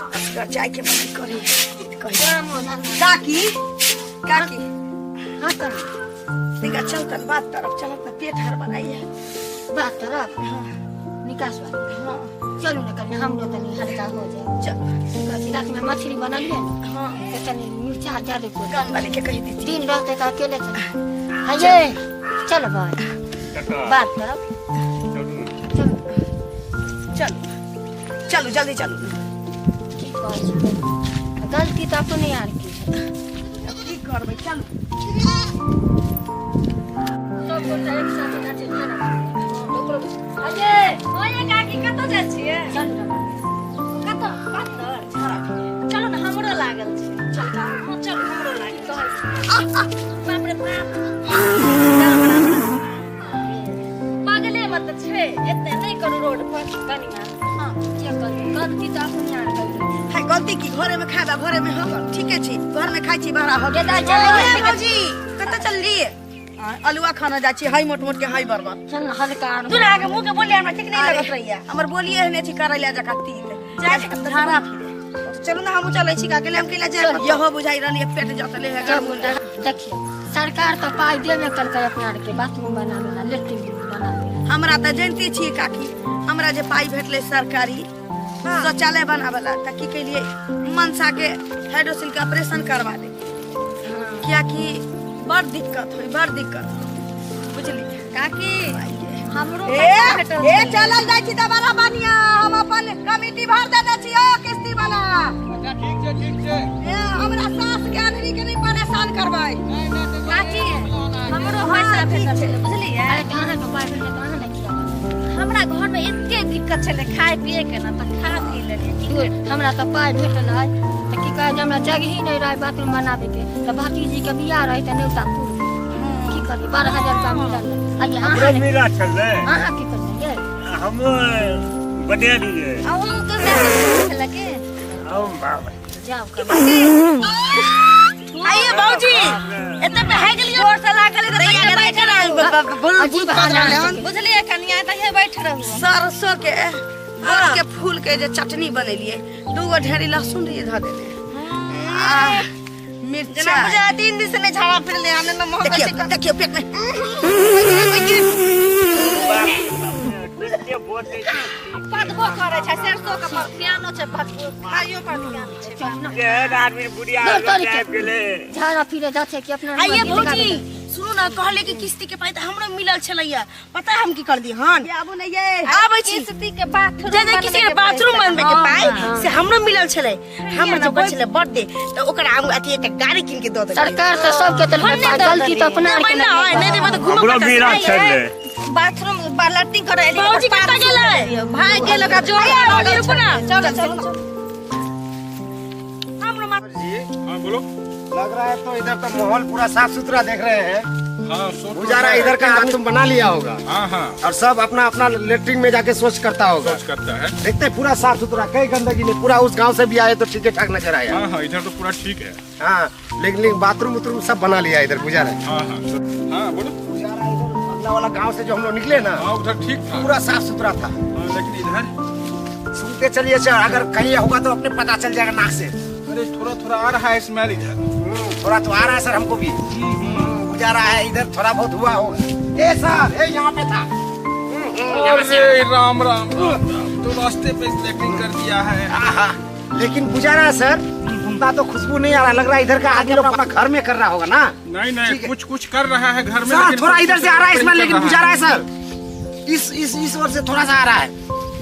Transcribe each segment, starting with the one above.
असगर जायके मन करी काकी काकी। हाँ कर। देखा चल तन बात तरफ चलत ना, पेट हड़बड़ाई है। बात तरफ? हाँ। निकास वाली? हाँ। चलू ना कनी, हमरो तनी हल्का हो जाए। चल। रात में मछली बनलिए ना। हाँ। तो तनी मिर्चा ज्यादा को गाम वाले के कही दी। दिन रहते तो अकेले चल हाँ ये चल बात बात तरफ चलो। चल चलू जल्दी चलू। की कहै छी, गलती तऽ अपने आर की छै। अब की करबै, चलू। सब गोटा एक साथ जाइ छै खाना खाना। ओकरो अये। ओए काकी, कतऽ जाइ छियै? चल ना। कतऽ बात तर? चलू ने, हमरो लागल छै। चल। हाँ चलू, हमरो लागल कहै छी। बाप रे बाप, बगले मे तऽ छै, एते नहि करू रोड पर कनिया। हाँ जे करू, गलती तऽ अपने आर करू। है गलती की, घरे में खाबा घरे में हगल ठीके छी, घर में खाइ छी बड़ा हगल। गेदा चल। ए भौजी, कतऽ चलली? अलुआ खाना जाइ छी, हाई मोट मोट के हाई बरबर। चल ना हल्का आर। दूर आगे मुँह के बोलिए हमरा ठीक नहीं लगत रहिया। हमर बोलिए एहने छी करैला जकाँ तीत। जाइ छी झाड़ा फिरे। चलू ना, हमहूँ चलै छी, अकेले हम केला जायब? यहो बुझाइ रहली पेट जतले है। देखिए सरकार तऽ पाइ देबे करकै अपना आरके बाथरूम बनाबे ला, लेट्रिन बनाबे ला। हमरा तऽ जनिते छियै काकी, हमरा जे पाइ भेटलै सरकारी शौचालय बनाबे ला, तऽ की केलियै, मनसा के हाइड्रोसिल के ऑपरेशन करवा दे, कियाकि बड़ दिक्कत होई, बड़ दिक्कत होई। बुझली? काकी, हमरो ए पैसा भेटल ए छलै। चलल जाइ छी दोबारा बनिया, हम अपन कमिटी भर देने छी ओ किस्ती वाला। अच्छा ठीक छै, ठीक छै। ए हमरा सास के अनरी के नहीं परेशान करबै। काकी, हमरो पैसा भेटल छलै, बुझलियै? अरे तऽ अहाँके पाइ भेटल तऽ अहाँ ने खियाबू। हमरा घर में एते दिक्कत छलै खाय पिए के ना, तऽ खा पी लेलियै की दूर, हमरा तऽ पाइ भेटल है तऽ की कहै जे हमरा जगही नहि रहै बाथरूम बनाबैके, तऽ भतीजीके बियाह रहै तऽ न्योता पुर की करबै, 12,000 रुपया मिलल आइए। हमरो अहाँ मिला छलै। अहाँ की करलियै? हम बता दिए। अहूँ के पैसा छलै के? हम बाबा। जाउ कनी। आइए भौजी, एते पे है गेलियै। जोर से लागल तऽ तैया बैठ रहू। अजीब हालत छै। बुझलियै कनिया, तैया बैठ रहू। सरसों के गोट के फूल के जे चटनी बनेलिए, दूगो ढेरी लहसुन रहिए धऽ देने आ मिर्चा। जेना बुझाय 3 दिन से नहीं झाड़ा फिरले हन न महक देखियो छै। देखियो पेट में। पदबो करै छै, सरसों के पर ध्यानो छै, भरपूर खाइयो पर ध्यान छै। जेहन आदमी बुढ़िया दौड़ तोड़ के। आबि गेलै। झाड़ा फिरे जाइ छै कि अपना आइए गीत भौजी गाबै छै। सुनू ना, कहले कि किस्ती के पाइ तऽ हमरो मिलल छलैया, पता है हम की कर दी हन? आबू ने ये। आबै छी। किस्ती के बाथरूम जे जे किसी के बाथरूम बनबे के पाइ से हमरो मिलल छलै, हमर जे बचलै बर्थडे तऽ ओकरा हम अथी एकटा गाड़ी कीन के दऽ देलियै। सरकार तऽ सबके देलकै पाइ, गलती तऽ अपना आरके देबै ने। ना, नहि देबै तऽ घूमऽ हमरो कतऽ से? मिला छलै। बाथरूम लैट्रिन करे एलियै, भौजी कतऽ गेलै? भाग गेल ओकरा जोर आइए भौजी, रुकू ना। चलो चलो। हमरो माँ जी हाँ बोलो। लग रहा है तो इधर तो माहौल पूरा साफ सुथरा देख रहे हैं। हाँ सो गुजारा इधर का आदमी तुम बना लिया होगा। हाँ हाँ। और सब अपना अपना लेटरिन में जाके शौच करता होगा। सोच करता है। देखते हैं पूरा साफ सुथरा, कहीं गंदगी नहीं, पूरा उस गांव से भी आए तो ठीक ठाक नजर आया। हाँ हाँ, इधर तो पूरा ठीक है। हाँ लेकिन लेकिन बाथरूम उथरूम सब बना लिया इधर गुजारा। हाँ हाँ हाँ बोलो। गुजारा इधर अगला वाला गांव से जो हम लोग निकले ना, हाँ उधर ठीक था, पूरा साफ सुथरा था। हाँ, लेकिन इधर सुनते चलिए सर, अगर कहीं होगा तो अपने पता चल जाएगा नाक से। अरे थोड़ा थोड़ा आ रहा है स्मेल इधर। थोड़ा तो आ रहा है सर, हमको भी गुजारा है इधर, थोड़ा बहुत हुआ होगा। ए सर, ए यहाँ पे था। यहाँ से। अरे राम राम राम राम, तो रास्ते पे लेटरिन कर दिया है। आहा, लेकिन गुजारा है सर, उतना तो खुशबू नहीं आ रहा, लग रहा है इधर का आदमी लोग अपना घर में कर रहा होगा ना। नहीं ठीक नहीं, है। कुछ कुछ कर रहा है घर में, सर लेकिन थोड़ा कुछ इधर से आ रहा है कर इसमें, लेकिन रहा है। गुजारा है सर, इस इस इस ओर से थोड़ा सा आ रहा है।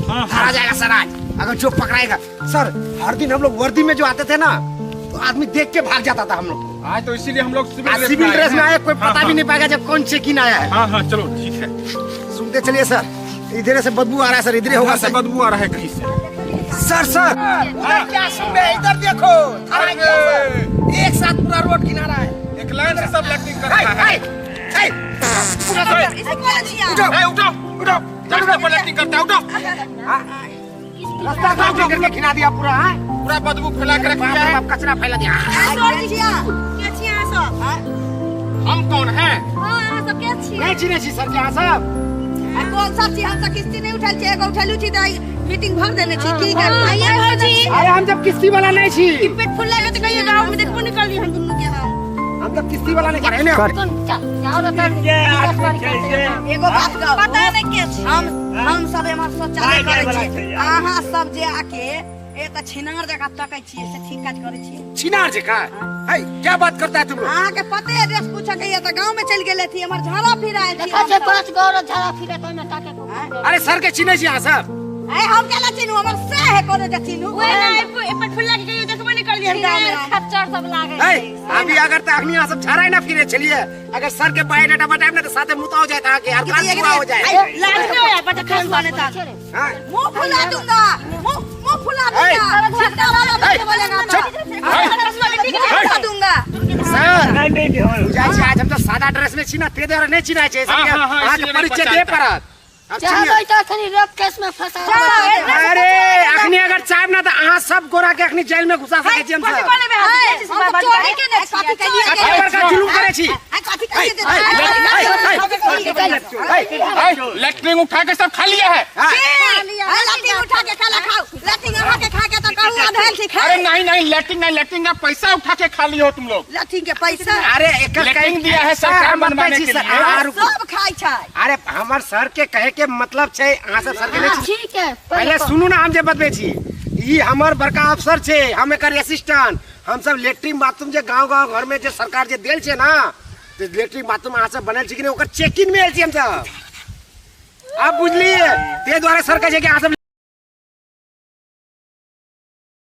हाँ मारा जाएगा सर आज, अगर जो पकड़ाएगा सर। हर दिन हम लोग वर्दी में जो आते थे ना, तो आदमी देख के भाग जाता था हम लोग को। आज तो इसीलिए हम लोग सिविल आज ड्रेस सिविल में ड्रेस में आए आए, कोई हाँ, पता भी हाँ। नहीं पाएगा जब कौन चेक इन आया है। हाँ हाँ चलो ठीक है। सुनते चलिए सर, इधर से बदबू आ रहा है सर, इधर होगा इधर से सर। बदबू आ रहा है कहीं से। सर सर उधर क्या सुन रहे हैं, इधर देखो थाना गया सर, एक साथ पूरा रोड किनारा है, एक लाइन से सब लैट्रिन कर हाय, रहा है। हाय, हाय, उठो, ए, उठो उठो, रास्ते पर लैट्रिन करता है, उठो। रास्ता साफ करके खिला दिया पूरा, हाँ? पूरा बदबू फैला के रख बाप दिया रे है। बाप, कचरा फैला दिया। के छी अहाँ सब? हम कौन हैं? हाँ अहाँ सब के छियै? नहीं चिन्है छी सर के अहाँ सब? आ कोन सब छी? हम सब किस्ती नहीं उठल छी, एगो उठलू छी तऽ फिटिंग भर देने छी की कर आइए भौजी। अरे हम जब किस्ती वाला नहीं छी ई पेट फुल लगे त कहियो गांव में देखबो निकल ली हम दुनू के। हम तब किस्ती वाला नहीं करे ने। एगो बात कहो पता नहीं के हम सब एमहर शौचालय करै छी, अहाँ सब जे आके ए त छिनार जका तकै छी से ठीक काज करै छी। छिनार जका है क्या बात करता है तुम लोग? अहाँ के पते एड्रेस पूछे के ये त गांव में चल गेले थी हमर झाड़ा फिर आयल छी। देखै छै 5 गो औरत झाड़ा फिरे त ओइमे ताके को। अरे सर के चिन्है छी अहाँ सब? ए हम केना चिन्हू, हमर से है कोनो जे चिन्हू। ओए नहीं पेट फुल्ला के कहियो देखबो नहीं कर हम गांव में खच्चर सब लागे है। अभी अगर त अखनी अहाँ सब झाड़ा ना फिरे चलिए, अगर सर के बायोडाटा बताएब ना त साथे मुता हो जाए अहाँ के यार कान छुआ हो जाए। लाज नहीं होया बट खान बने ता हां मुंह फुला दूंगा, मुंह मुंह फुला दूंगा, छिट्टा वाला बच्चे बोलेगा तो फुला दूंगा। सर नहीं नहीं बुझाइ छै आज हम त सादा ड्रेस में छी ना ते द्वारा नहीं चिन्है छै सबके अहाँ के परिचय दे पड़त। चाहबै त अखनी रेप केस में फंसा। अरे अखनी अगर चाहब ना त अहाँ सब गोरा के अखनी जेल में घुसा सकै छी हम सब। चोरी के ने कथी कहिए बड़का जुलुम करै छी। कथी कहिए लैट्रिन उठा के सब खा लिया है। लैट्रिन उठा के खाला खाओ, लैट्रिन अहाँ के खा के त कहू आधल छी खा। अरे नहीं नहीं लैट्रिन नहीं, लैट्रिन का पैसा उठा के खा लियो तुम लोग। लैट्रिन के पैसा? अरे एकर लैट्रिन दिया है सरकार बनवाने के लिए, सब खाइ छै। अरे हमर सर के कहे के मतलब छै अहाँ सब सर के नहीं ठीक है। पहले सुनू ना हम जे बतबै छी, ई हमर बड़का अफसर छै, हम एकर असिस्टेंट। हम सब लैट्रिन बाथरूम जे गांव गांव घर में जे सरकार जे देल छै ना, ते लैट्रिन बाथरूम अहाँ सब बनल छै कि नहीं ओकर चेकिंग में आयल छी हम सब। आप बुझलिए ते द्वारा सर कहै छै कि अहाँ सब